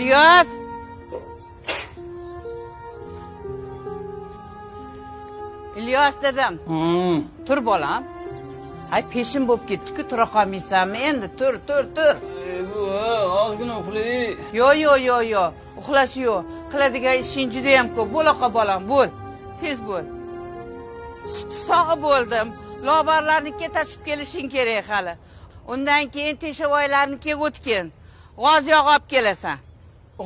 Ilyos! Ilyos dedim. Tur bolam. Ay peshin bo'lib ketdi-ku, tura qolmaysanmi endi? Tur, tur, tur. Bu ozgina uxlay. Yo'q, yo'q, yo'q, yo'q. Uxlash yo'q. Qiladigan ishing juda ham ko'p. Bo'la qol bolam, bo'l. Tez bo'l. Sut sog'ib bo'ldim. Lobarlarnikiga tashib kelishing kerak hali. Undan keyin Teshavoylarnikiga o'tgin. G'oz yog'i olib kelasan.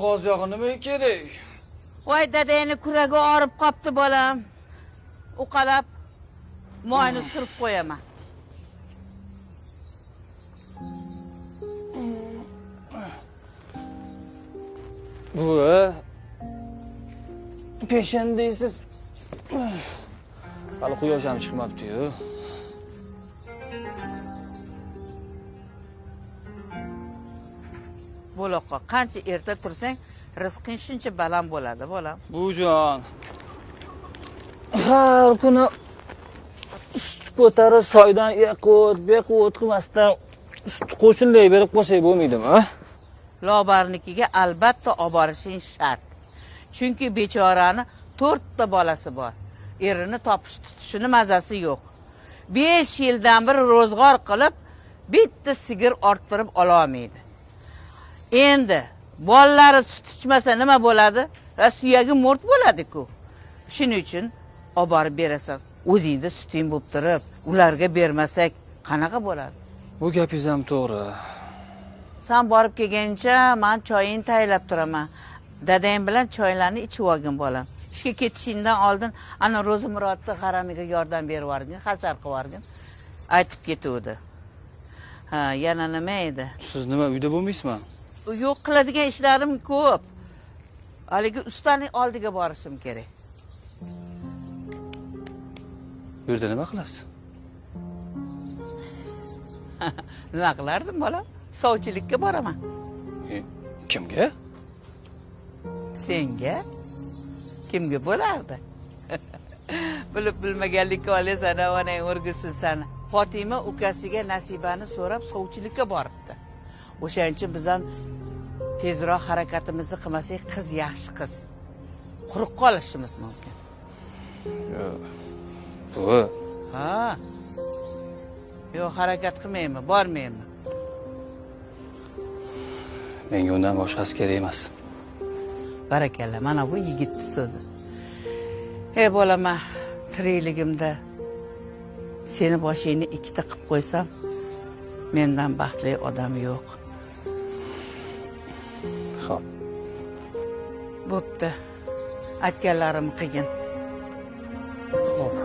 G'oz yog'i nimaga kerak? Voy, dadangni kuragi og'rib qopti bolam. Uqalab moyni surib qo'yaman. Bu peshin deysiz. Hali quyosh ham chiqmabdi-yu. Bo'loqqa qancha erta tursang, rizqing shuncha baland bo'ladi, bolam. Bujon. Har kuni sut ko'tarib soydan yoqut, bequt qilmasdan sut qo'shinlay berib qo'ysak bo'lmaydimi? Lobarnikiga albatta olib borishing shart. Chunki bechorani 4 ta bolasi bor. Erini topish tutishini mazasi yo'q. 5 yildan bir ro'zg'or qilib, bitta sigir orttirib ola olmaydi. Endi bolalari sut ichmasa nima bo'ladi? Suyagi mo'rt bo'ladi-ku. Shuning uchun olib borib berasan. O'zingda suting bo'lib turib, ularga bermasak qanaqa bo'ladi? Bu gapingiz ham to'g'ri. Sen borib kelguncha men choyingni tayyorlab turaman. Dadang bilan choylarni ichib olgin bolam. Ishga ketishingdan oldin ana Ro'zimurodni g'aramiga yordam berib yuborgin, hashar qilib yuborgin. Aytib ketuvdi. Ha, yana nima edi? Siz nima uyda bo'lmaysizmi? Yo'q, qiladigan ishlarim ko'p. Haligi ustaning oldiga borishim kerak. Bu yerda nima qilasiz? Nima qilardim bolam? Sovchilikka boraman. Kimga? Senga. Kimga bo'lardi? Bilib bilmaganlikka olasan, onang o'rgilsin sani. Fotima ukasiga Nasibani so'rab sovchilikka boribdi. O'shaning uchun biz ham tezroq harakatimizni qilmasak, qiz yaxshi qiz. Quruq qolishimiz mumkin. Yo'q. Bu. Ha. Yo'q, harakat qilmaymi, bormaymi? Menga undan boshqasi kerak emas. Barakalla, mana bu yigitning so'zi. Ey bolam, tirikligimda seni boshingni ikkita qilib qo'ysam, mendan baxtli odam yo'q. Xo'p. Bo'pti. Aytganlarimni qilgin. Xo'p.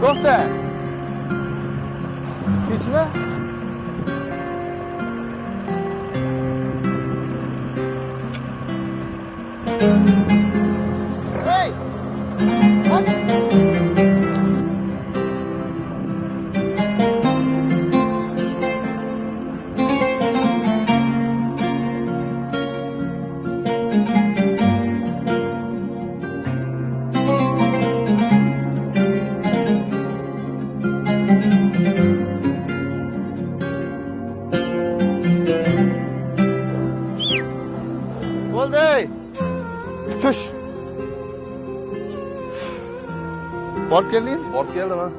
To'xta. Kechmi? Hey! Tush. Borib keldingmi? Borib keldim ha.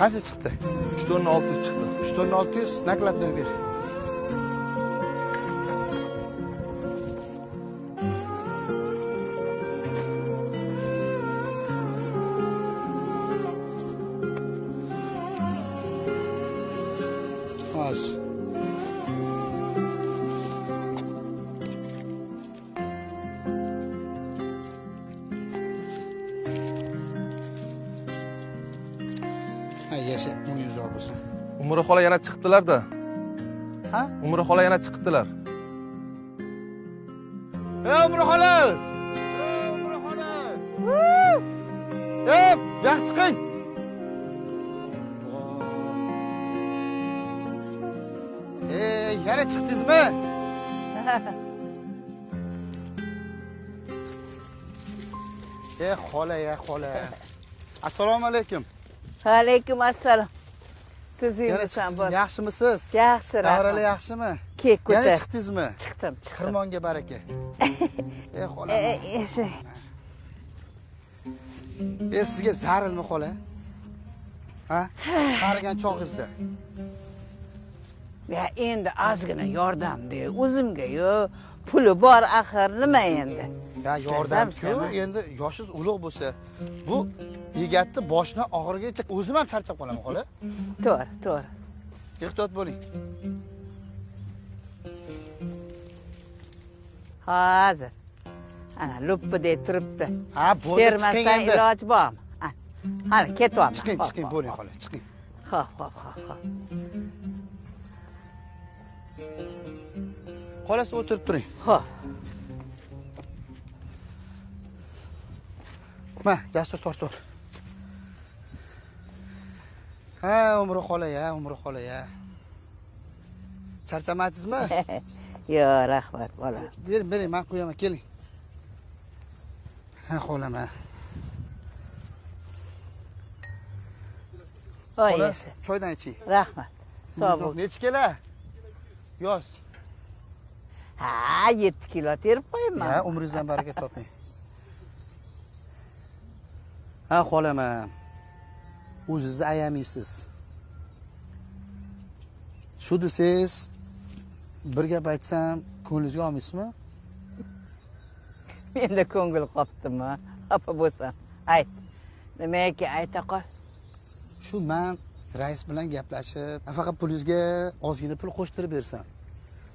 Qancha chiqdi? 3 tonna 600 chiqdi. 3 tonna 600 nakladnoy ber. Hozir. Umra xola yana chiqdilar-da. Ha? Umra xola yana chiqdilar. Ey Umra xola! Ey Umra xola! Ey, buyoqqa chiqing. Ey, yana chiqdingizmi? Ey xola, ya xola. Assalomu alaykum. Va alaykum assalom. Tuzukmisan, bor. Yaxshimisiz? Yaxshi, rahmat. Davralar yaxshimi? Kek ko'tar. Yana chiqdingizmi? Chiqdim, chiqdim. Xirmonga baraka. Ey xola. Ey, sizga zarilmi xola? Ha? Qarigan chog'ingizda. Ya endi ozgina yordam-da, o'zimga yo puli bor axir, nima endi? Ya yordam-ku, endi yoshingiz ulug' bo'lsa, bu yegatni boshidan oxirigacha o'zim ham charchab qolaman xola. To'g'ri, to'g'ri. Ehtiyot bo'ling. Hozir. Ana luppi deb turibdi. Ha, bo'ldi, chiqing endi. Iloj bormi? Hali ketyapman. Chiqing, chiqing, bo'ling xola, chiqing. Xo'p, xo'p, xo'p, xo'p. Xola, siz o'tirib turing. Xo'p. Ma, Jasur tortib ol. Ha, Umra xola ya, Umra xola ya. Charchamadingizmi? Yo'q, rahmat, bola. Bering, bering, men qo'yaman, keling. Ha, xola, ma. Voy, choydan iching. Rahmat. Sog' bo'l. Necha kilo? Yoz. Ha, 7 kilo terib qo'yibman. Ha, umringizdan baraka toping. Ha, xolama. O'zingizni ayamaysiz. Shu desangiz, bir gap aytsam, ko'nglingizga olmaysizmi? Menda ko'ngil qopdimi? Xafa bo'lsam, ayt. Nima ekan, ayta qol. Shu men rais bilan gaplashib, nafaqa pulingizga ozgina pul qo'shtirib bersam.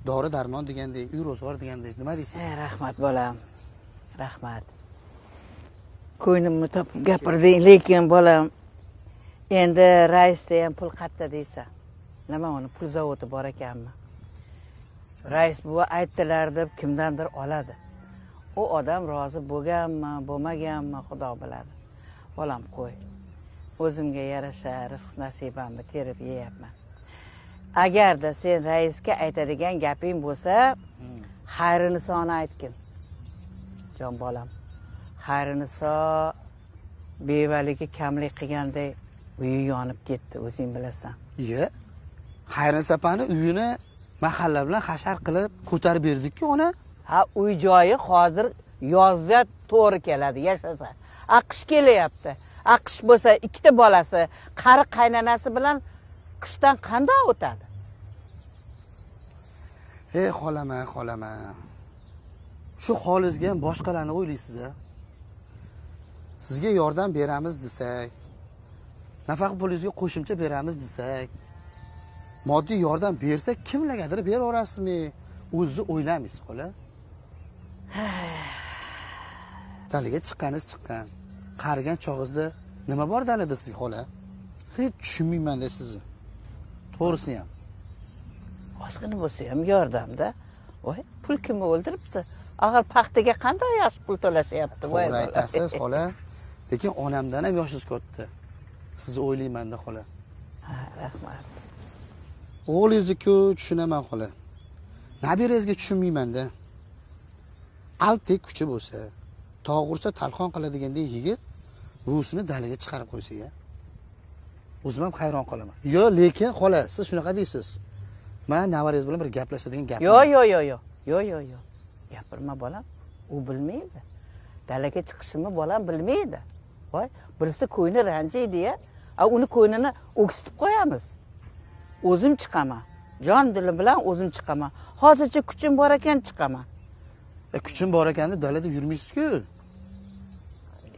Dori darmon degandek, uy ro'zg'or degandek, nima deysiz? Rahmat bolam. Rahmat. Ko'nglimni topib gapirding, lekin bolam, endi raisda ham pul qatta deysan. Nima uni pul zavodi bor ekanmi? Rais buva aytdilar deb kimdandir oladi. U odam rozi bo'lganmi, bo'lmaganmi, Xudo biladi. Bolam, qo'y. O'zimga yarasha rizq nasibamni terib yeyapman. Agarda sen raisga aytadigan gaping bo'lsa, Xayrinisoni aytgin. Jon bolam. Xayriniso bevaligi kamlik qilganday uyi yonib ketdi, o'zing bilasan. Iya. Xayriniso opani uyini mahalla bilan hashar qilib ko'tarib berdik-ku ona. Ha, uy joyi hozir yozda to'g'ri keladi, yashasa. A qish kelyapti. A qish bo'lsa ikkita bolasi, qari qaynonasi bilan qishdan qanday o'tadi? Ey xolama, xolama. Shu holingizga ham boshqalarni o'ylaysiz-a? Sizga yordam beramiz desak, nafaqa pulingizga qo'shimcha beramiz desak, moddiy yordam bersak, kimlargadir beraverasizmi? O'zingizni o'ylamaysiz, xola. Dalaga chiqqaningiz chiqqan. Qarigan chog'ingizda nima bor dalada sizga, xola? Hech tushunmayman-da sizni. To'g'risini ham. Ozgina bo'lsa ham yordamda. Voy, pul kimni o'ldiribdi? Axir paxtaga qanday yaxshi pul to'lashyapti, voy. To'g'ri aytasiz, xola. Lekin onamdan ham yoshingiz katta. Sizni o'ylayman-da, xola. Ha, rahmat. O'g'lingizni-ku tushunaman, xola. Nabirangizga tushunmayman-da. Alpdek kuchi bo'lsa, tog' ursa talqon qiladigandek yigit rusini dalaga chiqarib qo'ysa-ya. O'zim ham hayron qolaman. Yo, lekin xola, siz shunaqa deysiz. Men navarangiz bilan bir gaplashadigan gap. Yo, yo, yo, yo. Yo, yo, yo. Gapirma bolam, u bilmaydi. Dalaga chiqishimni bolam bilmaydi. Voy, bilsa ko'ngli ranjiydi-ya. A uni ko'nglini o'ksitib qo'yamiz. O'zim chiqaman. Jon dilim bilan o'zim chiqaman. Hozircha kuchim bor ekan chiqaman. Kuchim bor ekan deb dalada yurmaysiz-ku.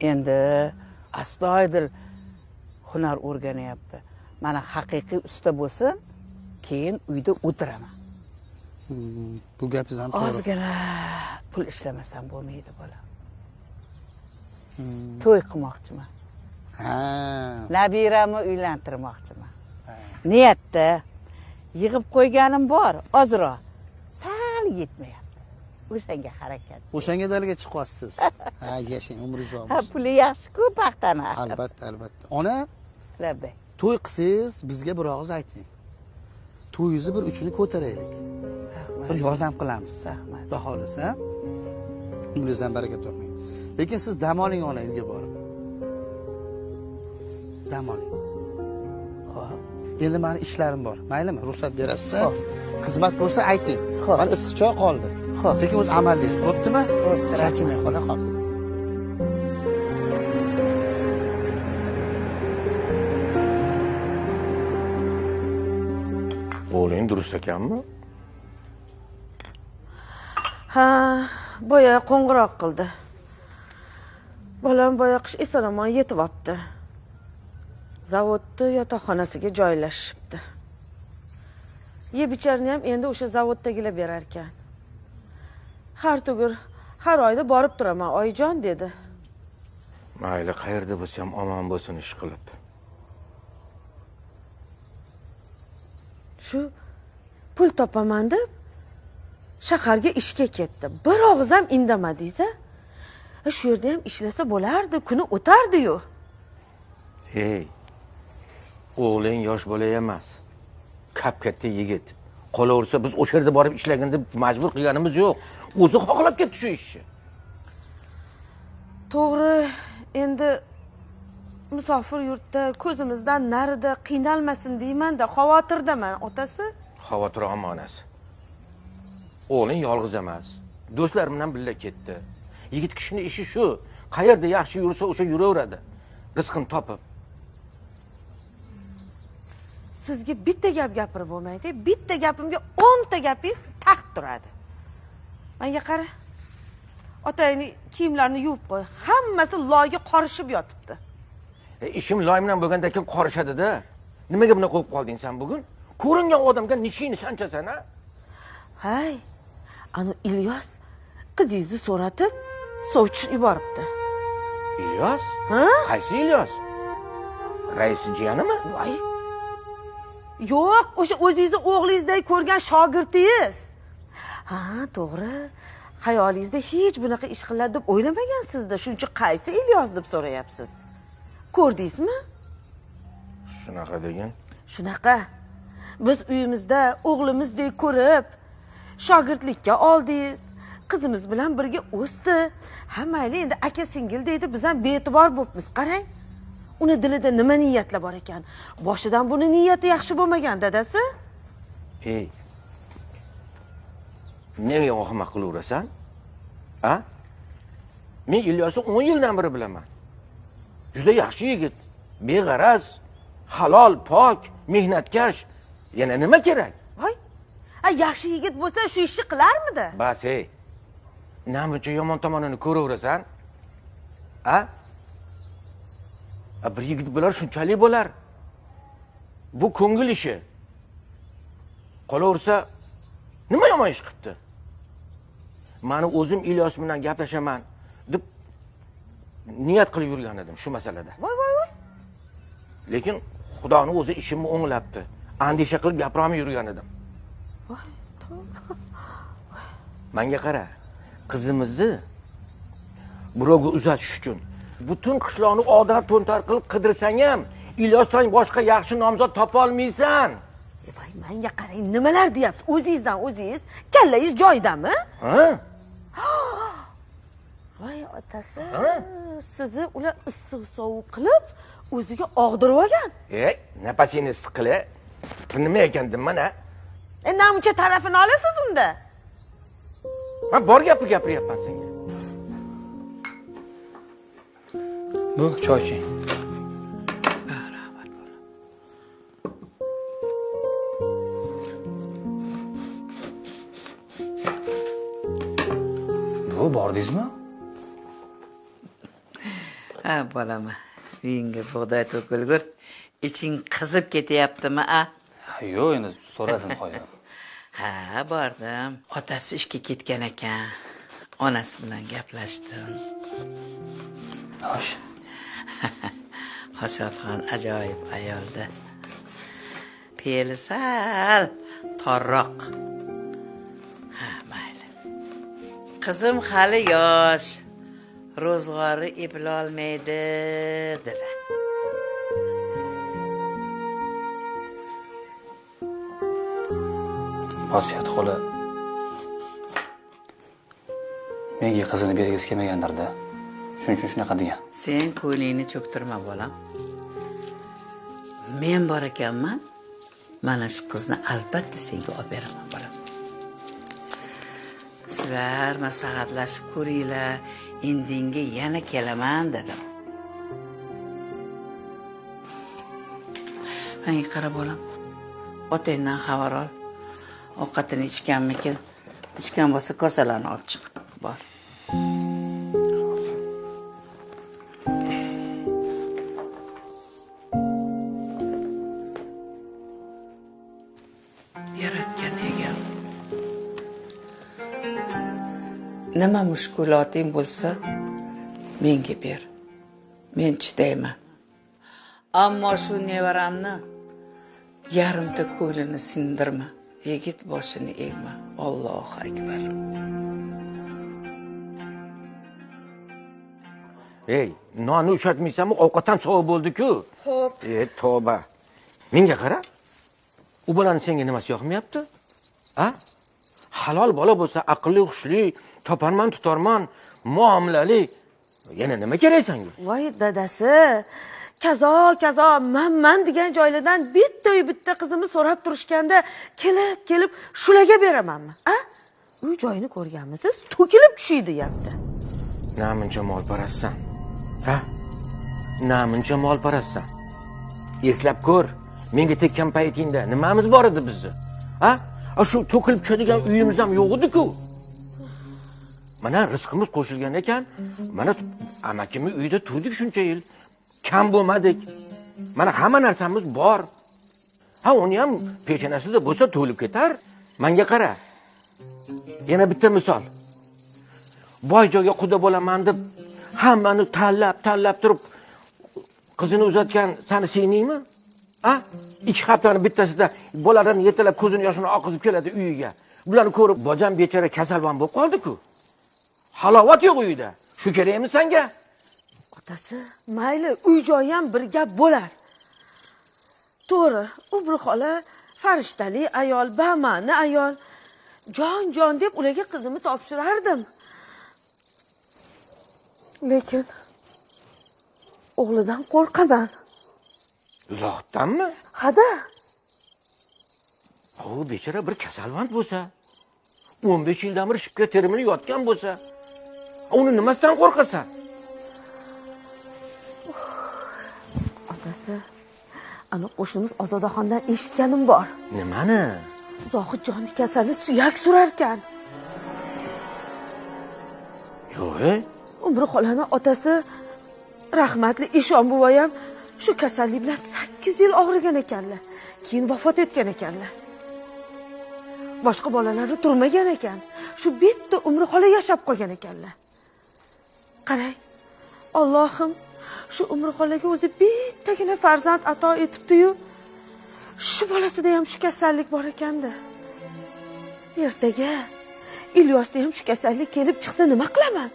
Endi astoydil hunar o'rganyapti. Mana haqiqiy usta bo'lsin, keyin uyda o'tiraman. Bu gapingiz ham to'g'ri. Ozgina pul ishlamasam bo'lmaydi, bola. To'y qilmoqchiman. Ha. Nabiramni uylantirmoqchiman. Niyatda yig'ib qo'yganim bor, ozroq. Sal yetmayapti. O'shanga harakat. O'shanga dalaga chiqyapsiz. Ha, yashang, umringiz uzoq Ha, bo'lsin. puli yaxshi-ku paxtani. Albatta, albatta. Ona, Labbay. to'y qilsangiz bizga bir og'iz ayting. To'yingizni bir uchini ko'taraylik. Bir yordam qilamiz. Rahmat. Xudo xohlasa. Umringizdan baraka toping. Lekin siz dam oling ona, uyga borib. Dam oling. Xo'p. Endi meni ishlarim bor. Maylimi? Ruxsat berasiz? Xo'p. Xizmat bo'lsa ayting. Xo'p. Mana issiq choy qoldi. Xo'p. Sekin o'z amallaysiz. Bo'ptimi? Bo'pti. Charchamang, xola, xo'p. O'g'ling durust ekanmi? Ha, boya qo'ng'iroq qildi. Bolam boya qish eson-omon yetib olibdi. Zavodni yotoqxonasiga joylashibdi. Yeb icharni ham endi o'sha zavoddagilar berar ekan. Har tugur, har oyda borib turaman, oyijon dedi. Mayli, qayerda bo'lsa ham omon bo'lsin ish qilib. Shu pul topaman deb shaharga ishga ketdi. Bir og'iz ham indamadingiz-a? Shu yerda ham ishlasa bo'lardi, kuni o'tardi-yu. Hey, o'g'ling yosh bola emas. Kap-katta yigit. Qolaversa biz o'sha yerda borib ishlagin deb majbur qilganimiz yo'q. O'zi xohlab ketdi shu ishni. To'g'ri, endi musofir yurtda ko'zimizdan narida qiynalmasin deyman-da, xavotirdaman otasi. Xavotir olma onasi. O'g'ling yolg'iz emas. Do'stlari bilan birga ketdi. Yigit kishining ishi shu. Qayerda yaxshi yursa o'sha yuraveradi. Rizqini topib. Sizga bitta gap gapirib bo'lmaydi. Bitta gapimga 10 ta gapingiz taxt turadi. Menga qara. Otangning kiyimlarini yuvib qo'y. Hammasi loyga qorishib yotibdi. Ishim loy bilan bo'lgandan keyin qorishadi-da. Nimaga buni qo'yib qolding sen bugun? Ko'ringan odamga nishini sanchasan, ha? Hay, anu Ilyos qizingizni so'ratib sovchi yuboribdi. Ilyos? Ha? Qaysi Ilyos? Raisi jiyanimi? Voy. Yo'q, o'sha o'zingizni o'g'lingizdek ko'rgan shogirdingiz. Ha, to'g'ri. Xayolingizda hech bunaqa ish qiladi deb o'ylamagansiz-da. Shuning uchun qaysi Ilyos deb so'rayapsiz. Ko'rdingizmi? Shunaqa degan. Shunaqa. Biz uyimizda o'g'limizdek ko'rib, shogirdlikka oldingiz. Qizimiz bilan birga o'sdi. Ha, mayli, endi aka singil deydi, biz ham bee'tibor bo'libmiz. Qarang. Uni dilida nima niyatlar bor ekan? Boshidan buni niyati yaxshi bo'lmagan, dadasi. Ey. Nega ahmoq qilaverasan? Ha? Men Ilyosni 10 yildan beri bilaman. Juda yaxshi yigit, beg'araz, halol, pok, mehnatkash. Yana nima kerak? Voy. Ha, yaxshi yigit bo'lsa shu ishni qilarmidi? Bas, ey. Namuncha yomon tomonini ko'raverasan? Ha? Bir yigit bo'lar, shunchalik bo'lar. Bu ko'ngil ishi. Qolaversa nima yomon ish qilibdi? Mani o'zim Ilyos bilan gaplashaman deb niyat qilib yurgan edim shu masalada. Voy voy voy. Lekin Xudoni o'zi ishimni o'nglabdi. Andisha qilib gapirolmay yurgan edim. Voy, tavba. Menga qara, qizimizni birovga uzatish uchun butun qishloqni og'dar to'ntar qilib qidirsang ham Ilyosdan boshqa yaxshi nomzod topa olmaysan. Voy, menga qarang, nimalar deyapsiz? O'zingizdan o'zingiz, kallangiz joyidami? Ha? Voy otasi, sizni ular issiq sovuq qilib o'ziga og'dirib olgan. Nafasingni siqila. Nima ekan deyman, ha? Namuncha tarafini olasiz unda? Men bor gapni gapiryapman senga. Bu choy iching. Rahmat. Bu bordingizmi? Ha, bolam, uyingga bug'doy to'kilgur, iching qizib ketyaptimi, a? Yo'q, endi so'radim qo'ydim. Ha, bordim. Otasi ishga ketgan ekan. Onasi bilan gaplashdim. Xo'sh. Xosiyatxon ajoyib ayoldi. Fe'li sal torroq. Ha, mayli. Qizim hali yosh, ro'zg'ori eplolmaydi, dedi. Bosiyat xola menga qizini bergisi kelmagandir-da. Shuning uchun shunaqa degan. Sen ko'nglingni cho'ktirma, bolam. Men bor ekanman, mana shu qizni albatta senga olib beraman, bolam. Sizlar maslahatlashib ko'ringlar, indinga yana kelaman dedim. Menga qara, bolam. Otangdan xabar ol. Ovqatini ichganmikin? Ichgan bo'lsa kosalarni olib chiq. Bor. Yaratgan egam, nima mushkuloting bo'lsa menga ber. Men chidayman. Ammo shu nevaramni yarimta ko'nglini sindirma. Yigit boshini egma. Allohu akbar. Ey, nonni ushatmaysanmi? Ovqatdan sovuq bo'ldi-ku. Xo'p. Tavba. Menga qara. U bolani senga nimasi yoqmayapti? A? Halol bola bo'lsa, aqlli, hushli, toparman, tutarman, muomalali. Yana nima kerak senga? Voy dadasi, kazo, kazo, man degan joylardan bitta qizimni so'rab turishganda kelib shularga beramanmi? A? Uy joyini ko'rganmisiz? To'kilib tushiydi deyapti. Namuncha molparastsan. Ha? Namuncha molparastsan. Eslab ko'r, menga tekkan paytingda nimamiz bor edi bizni? Ha? Shu to'kilib tushadigan uyimiz ham yo'q edi-ku. Mana rizqimiz qo'shilgan ekan, mana amakimni uyida turdik shuncha yil. Kam bo'lmadik. Mana hamma narsamiz bor. Ha, uni ham peshonasida bo'lsa to'lib ketar. Menga qara. Yana bitta misol. Boy joyga quda bo'laman deb hammani tanlab turib qizini uzatgan sani singlingmi? Ha? 2 haftani bittasida bolalarni yetalab ko'zini yoshini oqizib keladi uyiga. Bularni ko'rib bojam bechora kasalvon bo'lib qoldi-ku. Halovat yo'q uyida. Shu kerakmi senga? Otasi, mayli, uy joyi ham bir gap bo'lar. To'g'ri, Umri xola farishtali ayol, bama'ni ayol. Jon deb ularga qizimni topshirardim. Lekin o'g'lidan qo'rqaman. Zohiddanmi? Hada. U bechora bir kasalvand bo'lsa, 15 yildan beri shipka termilib yotgan bo'lsa, uni nimasidan qo'rqasan? Otasi, ana qo'shnimiz Ozodaxondan eshitganim bor. Nimani? Zohidjonni kasali suyak surarkan. Yo'q. Umri xolani otasi rahmatli Eshon buvoyam shu kasallik bilan 8 yil og'rigan ekanlar. Keyin vafot etgan ekanlar. Boshqa bolalari turmagan ekan. Shu bitta Umri xola yashab qolgan ekanlar. Qarang, Allohim shu Umri xolaga o'zi bittagina farzand ato etibdi-yu, shu bolasida ham shu kasallik bor ekanda. Ertaga Ilyosda ham shu kasallik kelib chiqsa nima qilaman?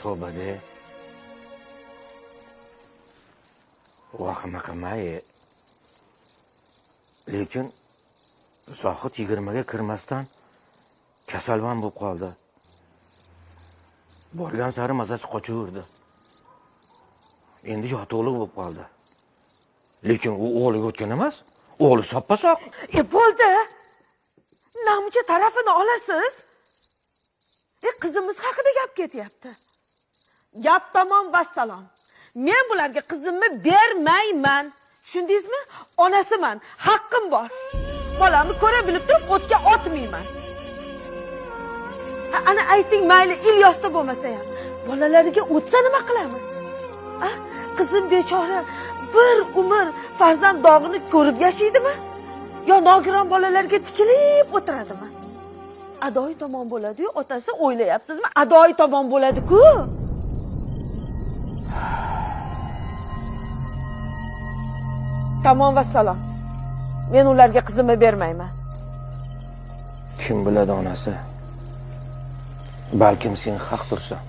Tavba de. Vahima qilmay. Lekin Zohid 20 ga kirmasdan kasalvon bo'lib qoldi. Borgan sari mazasi qochaverdi. Endi yotoqlik bo'lib qoldi. Lekin u o'g'liga o'tgan emas. O'g'li soppa-sog'. Bo'ldi. Namuncha tarafini olasiz. Qizimiz haqida gap ketyapti. Gap tamom, vassalom. Men bularga qizimni bermayman. Tushundingizmi? Onasiman, haqqim bor. Bolamni ko'ra bilib turib o'tga otmayman. Ha, ana ayting, mayli, Ilyosda bo'lmasa ham bolalariga o'tsa nima qilamiz? A, qizim bechora bir umr farzand dog'ini ko'rib yashaydimi? Yo nogiron bolalarga tikilib o'tiradimi? Adoyi tomon bo'ladi-yu, otasi, o'ylayapsizmi? Adoyi tomon bo'ladi-ku. Tamom, vassalom. Men ularga qizimni bermayman. Kim biladi onasi? Balkim sen haq tursan.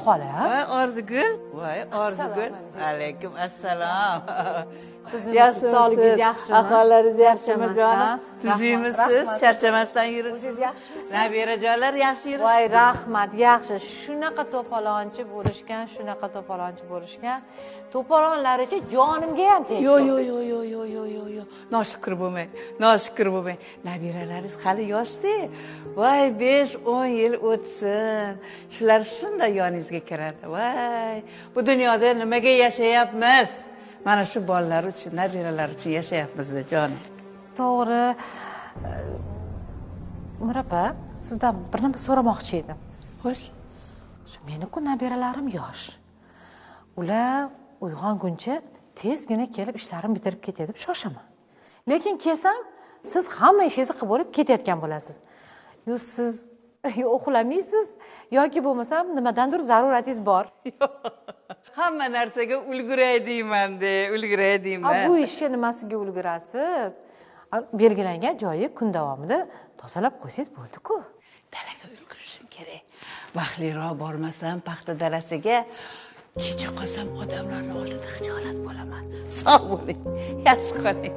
Voy Orzugul, voy Orzugul. Alaykum assalom. Tuzukmisiz, sog'ligingiz yaxshimi? Ahvollaringiz yaxshimi jonim? Tuzukmisiz, charchamasdan yuribsiz. Nabirajonlar yaxshi yurishdi. Voy rahmat, yaxshi. Shunaqa to'polonchi bo'lishgan, shunaqa to'polonchi bo'lishgan. To'polonlaricha jonimga ham tegdi. Yo yo yo yo yo yo yo yo. Noshukr bo'lmang, noshukr bo'lmang. Nabiralaringiz hali yoshda. Voy 5-10 yil o'tsin. Shular shunday yoningizga kiradi. Voy, bu dunyoda nimaga yashayapmiz? Mana shu bolalar uchun, nabiralar uchun yashayapmiz-da jonim. To'g'ri. Umr opa, sizdan bir nima so'ramoqchi edim. Xo'sh. Shu meni-ku nabiralarim yosh. Ular uyg'onguncha tezgina kelib ishlarimni bitirib ketay deb shoshaman. Lekin kelsam, siz hamma ishingizni qilib bo'lib ketayotgan bo'lasiz. Yo siz yo uxlamaysiz yoki bo'lmasam nimadandir zaruratingiz bor. Hamma narsaga ulguray deyman-da, ulguray deyman. Bu ishga nimasiga ulgurasiz? Belgilangan joyi kun davomida tozalab qo'ysangiz bo'ldi-ku. Dalaga ulgurishim kerak. Vaqtliroq bormasam paxta dalasiga kecha qolsam odamlarning oldida xijolat bo'laman. Sog' bo'ling, yaxshi qoling.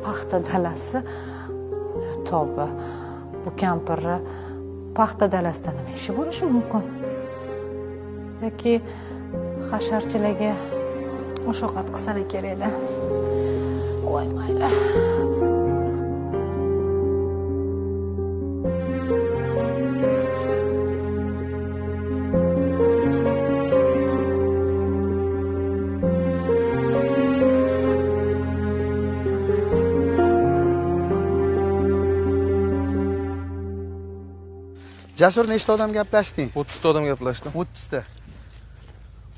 Paxta dalasi, tavba, bu kampirni paxta dalasida nima ishi bo'lishi mumkin? Yoki hasharchilarga mushoqat qilsalar kerak-da. Voy mayli. Jasur, nechta odam gaplashding? 30 ta odam gaplashdim. 30 ta.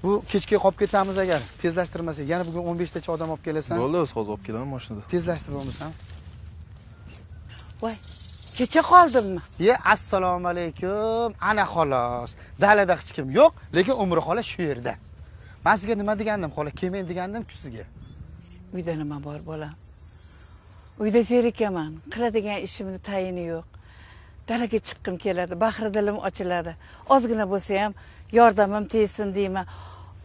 Bu kechga qolib ketamiz agar tezlashtirmasak, yana bugun 15 tacha odam olib kelasan. Bo'ldi, o'zi hozir olib kelaman mashinada. Tezlashtirib olmasam. Voy, kecha qoldimmi? Ye, assalomu alaykum. Ana xolos. Dalada hech kim yo'q, lekin Umri xola shu yerda. Men sizga nima degandim, xola, kelmang degandim-ku sizga. Uyda nima bor, bolam? Uyda zerikaman. Qiladigan ishimni tayini yo'q. Dalaga chiqqim keladi, bahri dilim ochiladi. Ozgina bo'lsa ham yordamim tegsin deyman.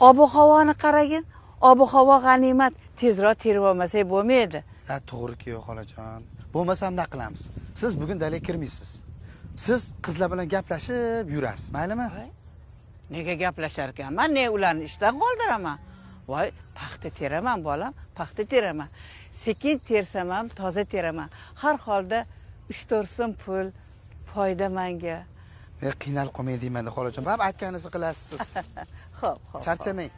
Ob-havoni qaragin, ob-havo g'animat, tezroq terib olmasak bo'lmaydi. Ha, to'g'riki yo'q xolajon. Bo'lmasam nima qilamiz? Siz bugun dalaga kirmaysiz. Siz qizlar bilan gaplashib yurasiz, maylimi? Nega gaplashar ekanman? Ne ularni ishdan qoldiraman? Voy, paxta teraman bolam, paxta teraman. Sekin tersam ham toza teraman. Har holda 3-4 so'm pul foyda menga. Men qiynalib qolmay deyman-da xolajon. Baribir aytganingizni qilasiz siz. Xo'p, xo'p. Charchamang.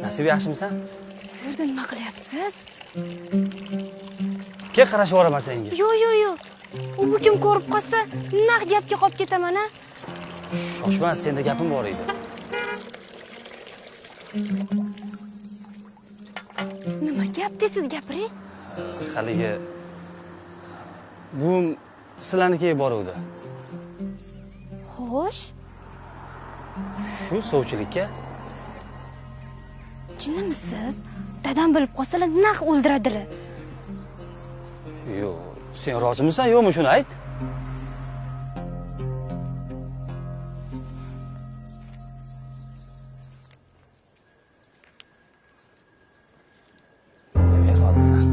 Nasib, yaxshimisan? Bu yerda nima qilyapsiz? Kel, qarashib yuboraman senga. Yo'q, yo'q, yo'q. U bu kim ko'rib qolsa, naq gapga qolib ketaman, a? Shoshma, senda gapim bor edi. Nima gap desiz, gapiring? Haligi buvim sizlarnikiga boruvdi. Xo'sh. Shu sovchilikka. Jinnimisiz? Dadam bilib qolsalar naq o'ldiradilar. Yo'q, sen rozimisan, yo'qmi shuni ayt. Demak, rozisan.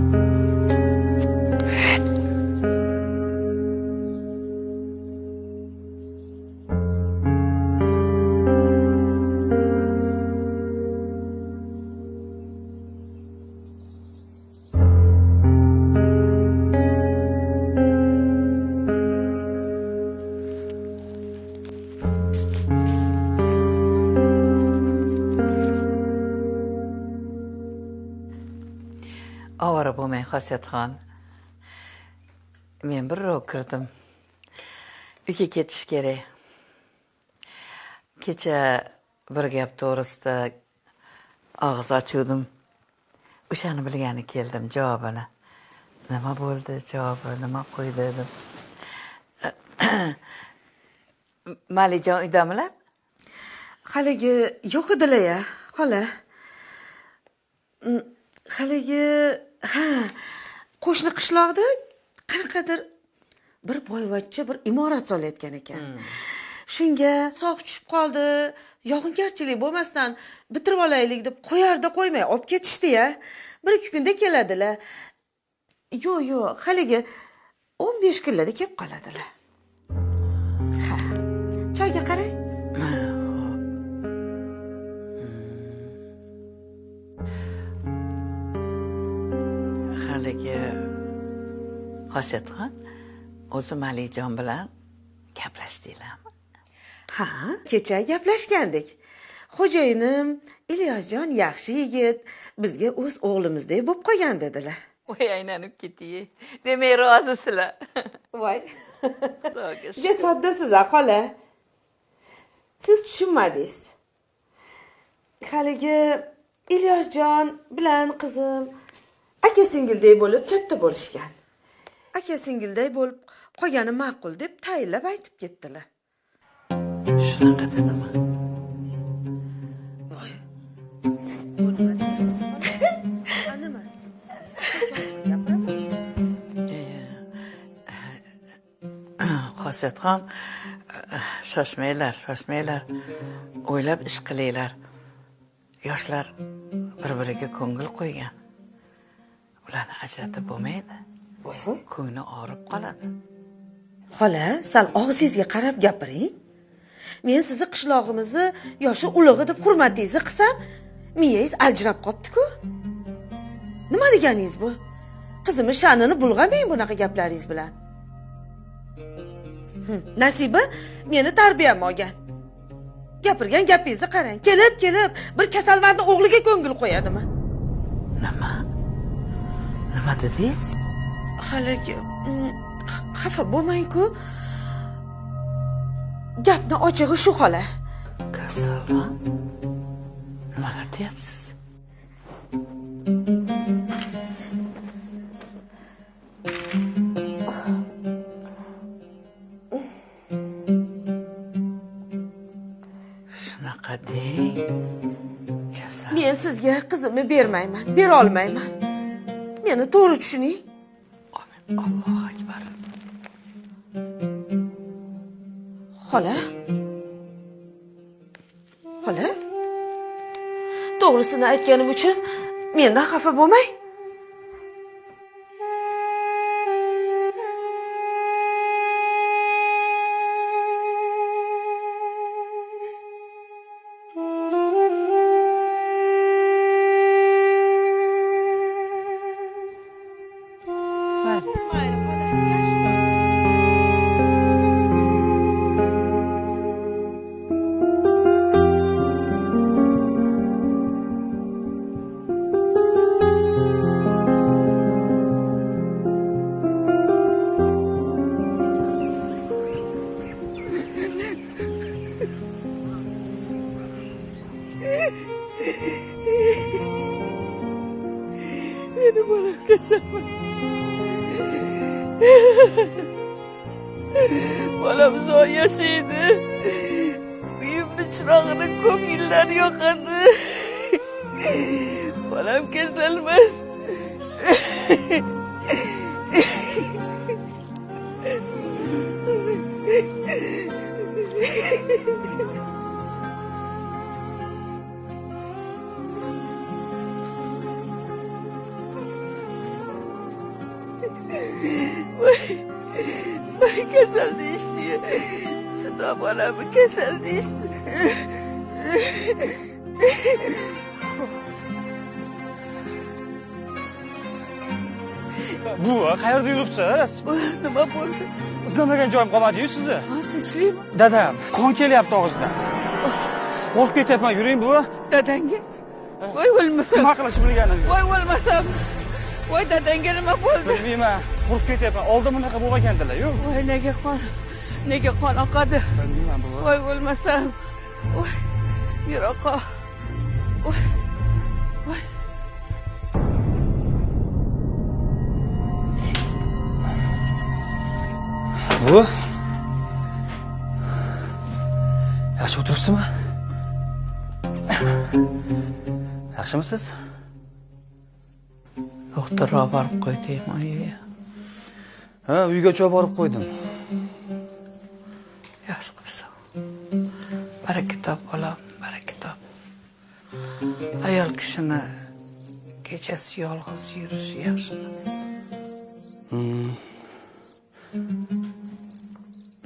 Ovora bo'lmang, Xosiyatxon. Men birrov kirdim. Uyga ketish kerak. Kecha bir gap to'g'risida og'iz ochuvdim. O'shani bilgani keldim, javobini. Nima bo'ldi, javobi nima qo'ydi dedim. Malijon uydamilar? Haligi yo'q edilar-ya, xola. Haligi, ha, qo'shni qishloqda qanaqadir bir boyvachcha bir imorat solayotgan ekan. Shunga sog' tushib qoldi, yog'ingarchilik bo'lmasdan bitirib olaylik deb qo'yarda qo'ymay olib ketishdi-ya. Bir ikki kunda keladilar. Yo'q, yo'q, haligi 15 kunlarda kelib qoladilar. Ha. Choyga qarang. Haligi Xosiyatxon, o'zi Malijon bilan gaplashdinglarmi? Ha, kecha gaplashgandik. Xo'jayinim Ilyosjon yaxshi yigit, bizga o'z o'g'limizdek bo'lib qolgan dedilar. Voy, aylanib ketay. Demak, rozisizlar. Voy. Juda soddasiz, a xola. Siz tushunmadingiz. Haligi Ilyosjon bilan qizim aka singildek bo'lib katta bo'lishgan. Aka singildek bo'lib qolgani ma'qul deb tayinlab aytib ketdilar. Shunaqa dedimi? Voy. Bu nima deganimiz? Nima? Xosiyatxon, shoshmanglar, shoshmanglar. O'ylab ish qilinglar. Yoshlar bir-biriga ko'ngil qo'ygan. Ularni ajratib bo'lmaydi. Voy-voy. Ko'ngli og'rib qoladi. Xola, sal og'zingizga qarab gapiring. Men sizni qishlog'imizni yoshi ulug'i deb hurmatingizni qilsam, miyangiz aljirab qopti-ku. Nima deganingiz bu? Qizimni sha'nini bulg'amang bunaqa gaplaringiz bilan. Nasiba meni tarbiyam olgan. Gapirgan gapingizni qarang. Kelib-kelib bir kasalmandni o'g'liga ko'ngil qo'yadimi? Nima? Nima dedingiz? Haligi xafa bo'lmang-ku. Gapni ochig'i shu xola. Kasalmand? Nimalar deyapsiz? Shunaqa deng. Kasal. Men sizga qizimni bermayman, bera olmayman. Meni to'g'ri tushuning. Allohu akbar. Xola. Xola. To'g'risini aytganim uchun mendan xafa bo'lmang. Meni bolam kasal emas. Bolam uzoq yashaydi. Uyimni chirog'ini ko'p yillar yoqadi. Bolam kasal emas. Voy, kasal deyishdi. Xudo bolamni kasal deyishdi. Buva, qayerda yuribsiz? Nima bo'ldi? Izlamagan joyim qolmadi-yu sizni. Tinchlikmi? Dadam, qon kelyapti og'zidan. Qo'rqib ketyapman, yuring buva. Dadangga? Voy o'lmasam. Nima qilishni bilganim yo'q. Voy o'lmasam. Voy dadangga nima bo'ldi? Bilmayman, qo'rqib ketyapman. Oldin bunaqa bo'lmagandilar-yu. Voy nega qon? Nega qon oqadi? Bilmayman buva. Voy o'lmasam. Voy yiroqqa. Voy. Voy. Bu? Yaxshi o'tiribsizmi? Yaxshimisiz? Doktorga borib qo'ydingmi, oyi? Ha, uygacha borib qo'ydim. Yaxshi qilibsan. Baraka top, bolam, baraka top. Ayol kishini kechasi yolg'iz yurishi yaxshi emas.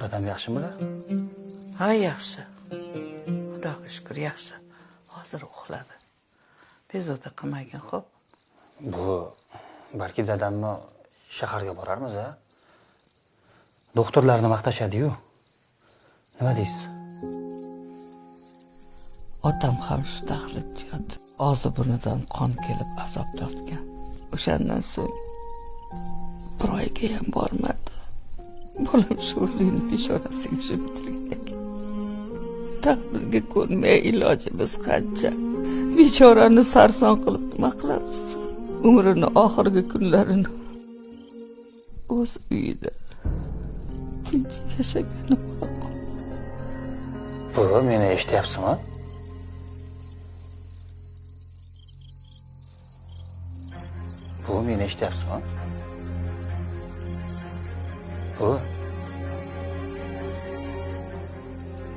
Dadam yaxshimilar? Ha, yaxshi. Xudoga shukr, yaxshi. Hozir uxladi. Bezovta qilmagin, xo'p? Bu balki dadamni shaharga borarmiz, a? Doktorlarni maqtashadi-yu. Nima deysiz? Otam ham shu taxlit yotib, og'zi burnidan qon kelib azob tortgan. O'shandan so'ng bir oyga ham bormadi. Bolam sho'rlikni peshonasiga tushib bitirgan ekan. Taqdirga ko'nmay ilojimiz qancha. Bechorani sarson qilib nima qilamiz? Umrini oxirgi kunlarini o'z uyida tinch yashagani ma'qul. Buva, meni eshityapsizmi? Buva, meni eshityapsizmi? Buva.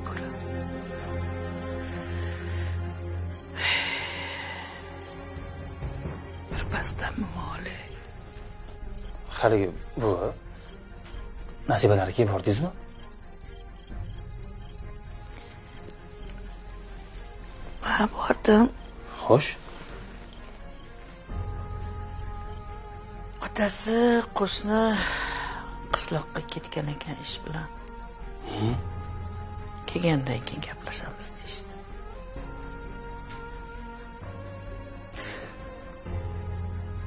Ko'ramiz. Birpasdan moli. Haligi buva, Nasibalarga bordingizmi? Ha, bordim. Xo'sh. Otasi qo'shni qishloqqa ketgan ekan ish bilan. Kelgandan keyin gaplashamiz deyishdi.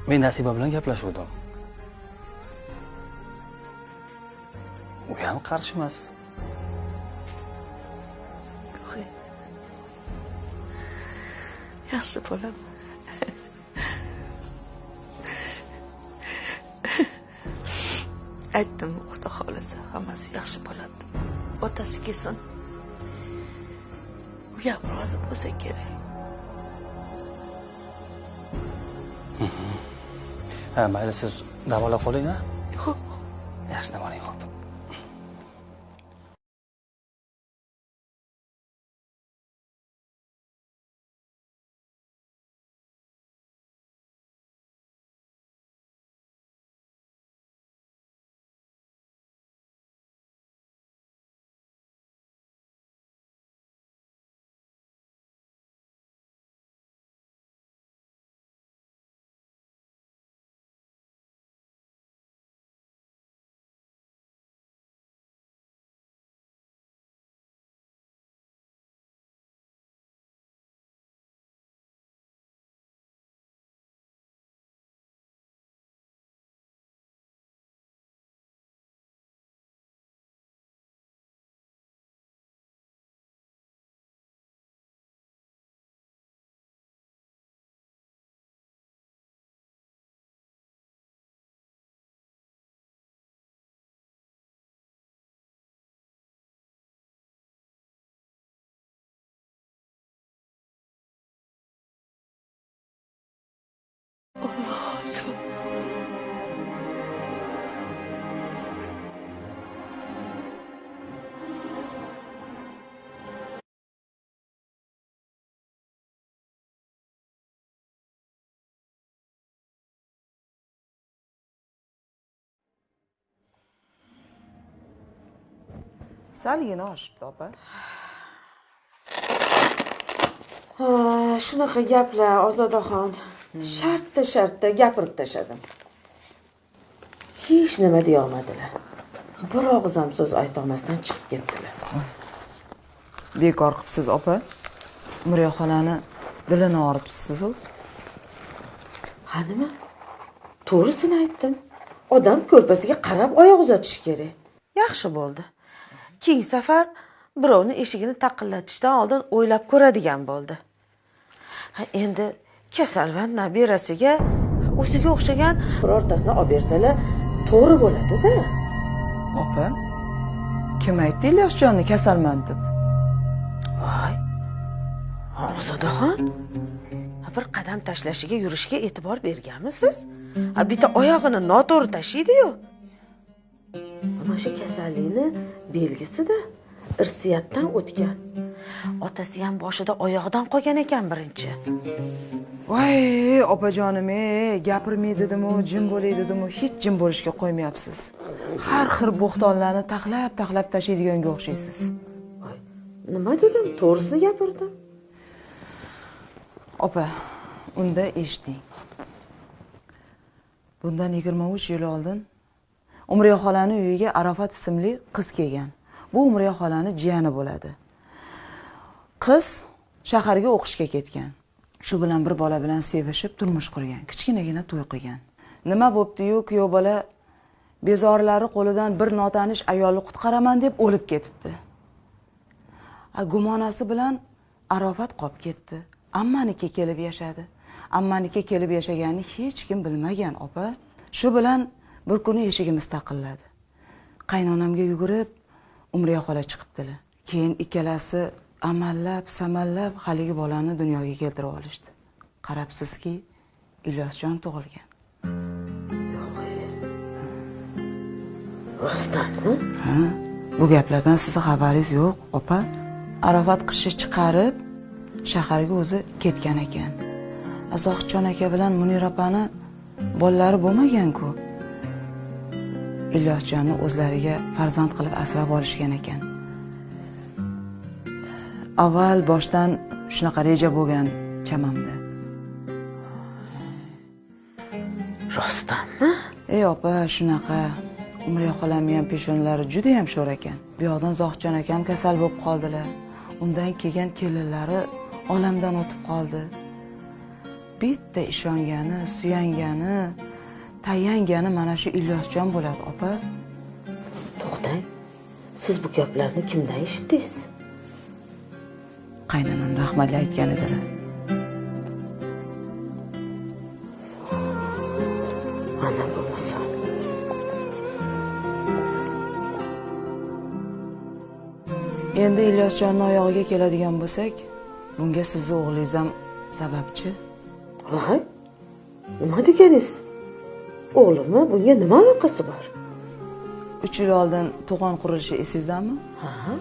Men Nasiba bilan gaplashuvdim. U ham qarshi emas. Yo'q. Yaxshi bolam. Aytdim, Xudo xohlasa hammasi yaxshi bo'ladi. Otasi kelsin. U ham rozi bo'lsa kerak. Ha, mayli, siz dam ola qoling, ha? Xo'p. Yaxshi dam oling, xo'p. Allohu akbar. Salgina oshibdi opa. Ha, shunaqa gaplar Ozodaxon. Shartta gapirib tashladim. Hech nima deya olmadilar. Bir og'iz ham so'z aytolmasdan chiqib ketdilar. Bekor qilibsiz opa. Umriya xolani dilini og'ritibsiz-ku. Ha nima? To'g'risini aytdim. Odam ko'rpasiga qarab oyoq uzatish kerak. Yaxshi bo'ldi. Keyingi safar birovni eshigini taqillatishdan oldin o'ylab ko'radigan bo'ldi. Ha, endi kasalvand nabirasiga o'ziga o'xshagan birortasini olib bersalar to'g'ri bo'ladi-da. Opa, kim aytdi Ilyosjonni kasalman deb? Voy. Ozodaxon, bir qadam tashlashiga, yurishiga e'tibor berganmisiz? Ha, bitta oyog'ini noto'g'ri tashlaydi-yu. Mana shu kasallikni belgisida irsiyatdan o'tgan. Otasi ham boshida oyog'idan qolgan ekan birinchi. Voy, opajonim, gapirmay dedim-u, jim bo'lay dedim-u, hech jim bo'lishga qo'ymayapsiz. Har xil bo'xtonlarni taxlab tashlaydiganga o'xshaysiz. Voy, nima dedim? To'g'risini gapirdim. Opa, unda eshiting. Bundan 23 yil oldin Umriya xolani uyiga Arafat ismli qiz kelgan. Bu Umriya xolani jiyani bo'ladi. Qiz shaharga o'qishga ketgan. Shu bilan bir bola bilan sevishib turmush qurgan. Kichkinagina to'y qilgan. Nima bo'pti-yu, kuyov bola bezorlari qo'lidan bir notanish ayolni qutqaraman deb o'lib ketibdi. Gumonasi bilan Arafat qolib ketdi. Ammaniki kelib yashadi. Ammaniki kelib yashaganini hech kim bilmagan, opa. Shu bilan bir kuni eshigimiz taqilladi. Qaynonamga yugurib Umriya xola chiqibdilar. Keyin ikkalasi amallab, samallab haligi bolani dunyoga keltirib olishdi. Qarabsizki, Ilyosjon tug'ilgan. Rostdanmi? Ha, bu gaplardan sizni xabaringiz yo'q, opa. Arafat qishni chiqarib shaharga o'zi ketgan ekan. Zohidjon aka bilan Munira opani bolalari bo'lmagan-ku. Ilyosjonni o'zlariga farzand qilib asrab olishgan ekan. Avval boshdan shunaqa reja bo'lgan chamamda. Rostdanmi? Ey opa, shunaqa. Umriya xolamni ham peshonalari juda ham sho'r ekan. Bu yoqdan Zohidjon akam kasal bo'lib qoldilar. Undan kelgan kelinlari olamdan o'tib qoldi. Bitta ishongani, suyangani, tayangani mana shu Ilyosjon bo'ladi, opa. To'xtang. Siz bu gaplarni kimdan eshitdingiz? Qaynonam rahmatli aytgan edilar. Mana bo'lmasa. Endi Ilyosjonning oyog'iga keladigan bo'lsak, bunga sizni o'g'lingiz ham sababchi. Voy, nima deganingiz? O'g'limni bunga nima aloqasi bor? 3 yil oldin to'g'on qurilishi esingizdami? Ha.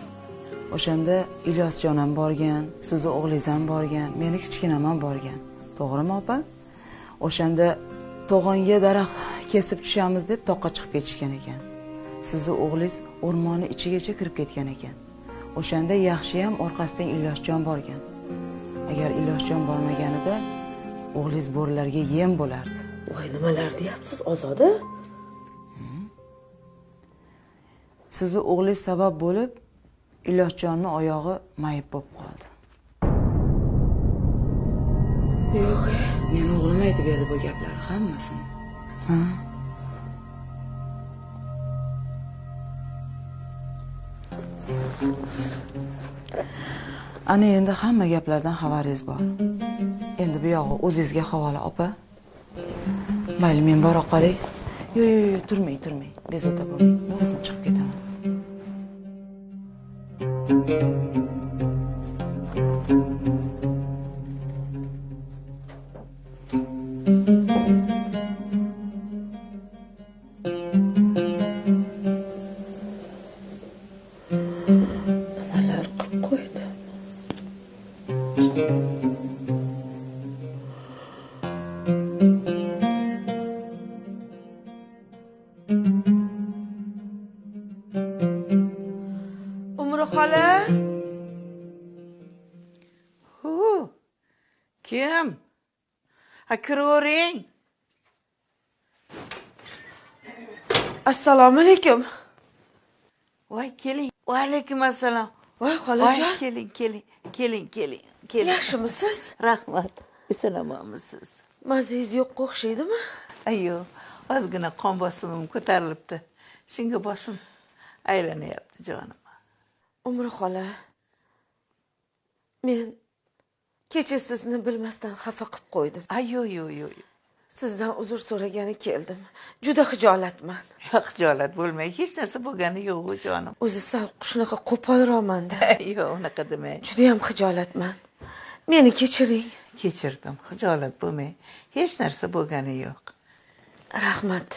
O'shanda Ilyosjon ham borgan, sizni o'g'lingiz ham borgan, meni kichkinam ham borgan. To'g'rimi, opa? O'shanda to'g'onga daraxt kesib tushamiz deb toqqa chiqib ketishgan ekan. Sizni o'g'lingiz o'rmonni ichigacha kirib ketgan ekan. O'shanda yaxshi ham orqasidan Ilyosjon borgan. Agar Ilyosjon bormaganida o'g'lingiz bo'rilarga yem bo'lardi. Voy, nimalar deyapsiz, Ozoda? Sizni o'g'lingiz sabab bo'lib Ilyosjonning oyog'i mayib bo'lib qoldi. Yo'q, meni o'g'lim aytib berdi bu gaplarni hammasini. Ha? Ana endi hamma gaplardan xabaringiz bor. Endi bu yog'i o'zingizga havola, opa. Mayli, men bora qolay. Yo'q, yo'q, yo'q, turmang, turmang. Bezovta bo'lmang. O'zim chiqib ketaman. Kim? Ha, kiravering. Assalomu alaykum. Voy, keling. Va alaykum assalom. Voy, xolajon. Keling, keling, keling, keling, keling. Yaxshimisiz? Rahmat. Eson-omonmisiz? Mazangiz yo'qqa o'xshaydimi? Ayo, ozgina qon bosimim ko'tarilibdi. Shunga boshim aylanyapti, jonim. Umri xola, men kecha sizni bilmasdan xafa qilib qo'ydim. Ayo, yo, yo. Sizdan uzr so'ragani keldim. Juda xijolatman. Xijolat bo'lmang, hech narsa bo'lgani yo'q, jonim. O'zi sal shunaqa qo'polroqman-da. Yo'q, unaqa demang. Juda ham xijolatman. Meni kechiring. Kechirdim, xijolat bo'lmang. Hech narsa bo'lgani yo'q. Rahmat.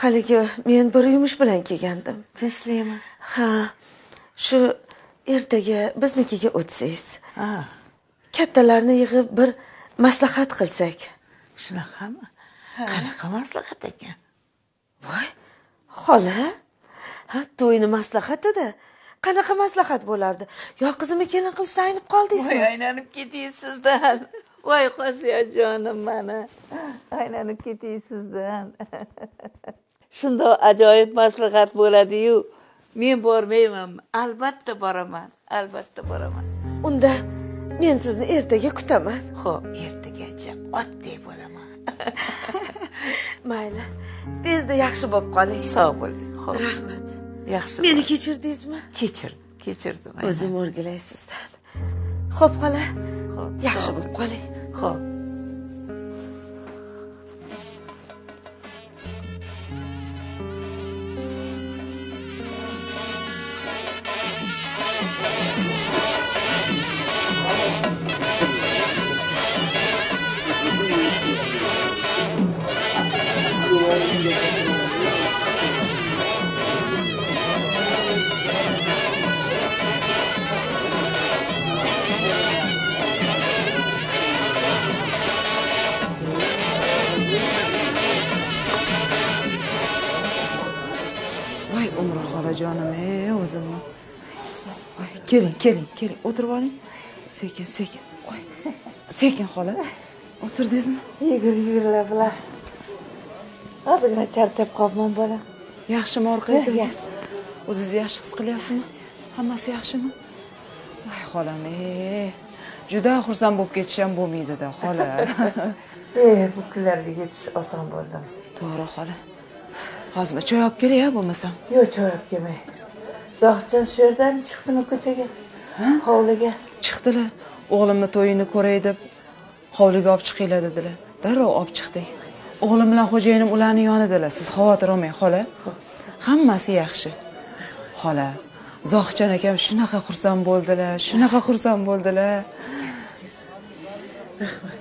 Haligi men bir yumush bilan kelgandim. Tinchlikmi? Ha, shu ertaga biznikiga o'tsangiz. Ha. Kattalarni yig'ib bir maslahat qilsak. Shunaqami? Qanaqa maslahat ekan? Voy, xola, ha, to'yni maslahatida qanaqa maslahat bo'lardi? Yo qizimni kelin qilishdan aynib qoldingizmi? Voy, aylanib ketay sizdan. Voy, Xosiyajonim mana. Aylanib ketay sizdan. Shundoq ajoyib maslahat bo'ladi-yu, men bormayman. Albatta boraman, albatta boraman. Unda men sizni ertaga kutaman. Xo'p, ertagacha otdek bo'laman. Mayli, tezda yaxshi bo'lib qoling. Sog' bo'ling. Xo'p. Rahmat. Yaxshi. Meni kechirdingizmi? Kechirdim, kechirdim. O'zim o'rgilay sizdan. Xo'p, xola. Xo'p, yaxshi bo'lib qoling. Xo'p. Voy, Umri xolajonim, o'zimni. Voy, keling, keling, keling, o'tirib oling. Sekin, sekin. Voy. Sekin xola. O'tirdingizmi? Yugur-yugurlar bilan. Ozgina charchab qolibman, bola. Yaxshimi orqangizda? Yaxshi. O'zingizni yaxshi his qilyapsizmi? Hammasi yaxshimi? Voy xolam, juda xursand bo'lib ketish ham bo'lmaydi-da, xola. Bu kunlarga yetish oson bo'ldimi? To'g'ri, xola. Hozir choy olib kelay, bo'lmasam. Yo'q, choy olib kelmay. Zohidjon shu yerdan chiqdimi ko'chaga? Hovliga. Chiqdilar. O'g'limni to'yini ko'ray deb hovliga olib chiqinglar dedilar. Darrov olib chiqdik. O'g'lim bilan xo'jayinim ularning yonidalar. Siz xavotir olmang, xola. Hammasi yaxshi. Xola, Zohidjon akam shunaqa xursand bo'ldilar, shunaqa xursand bo'ldilar. Rahmat.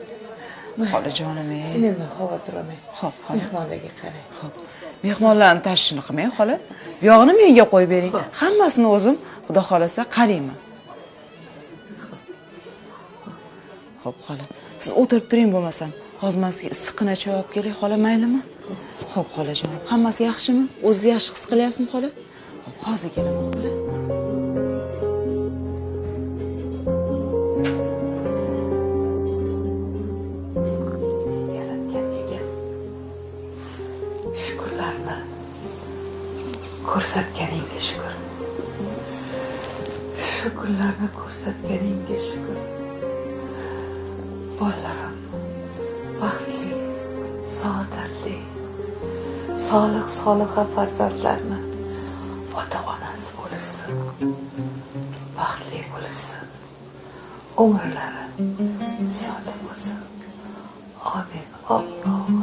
Xolajonim, siz mendan xavotir olmang. Xo'p, xola. Mehmonlarga qarang. Xo'p. Mehmonlarni tashvishini qilmang, xola. Bu yog'ini menga qo'yib bering. Hammasini o'zim, Xudo xolasa, qarayman. Xo'p, xola. Siz o'tirib turing bo'lmasam. Hozir men sizga issiqqina choy olib kelay, xola, maylimi? Xo'p, xolajonim. Hammasi yaxshimi? O'zingizni yaxshi his qilyapsizmi, xola? Xo'p, hozir kelaman, xola. Yaratganiga shukrlarni ko'rsatganingga shukur. Shu kunlarni ko'rsatganingga shukur. Bolalarim baxtli, saodatli, solih soliha farzandlarni ota-onasi bo'lishsin, baxtli bo'lishsin, umrlari ziyoda bo'lsin. Amin. Allohu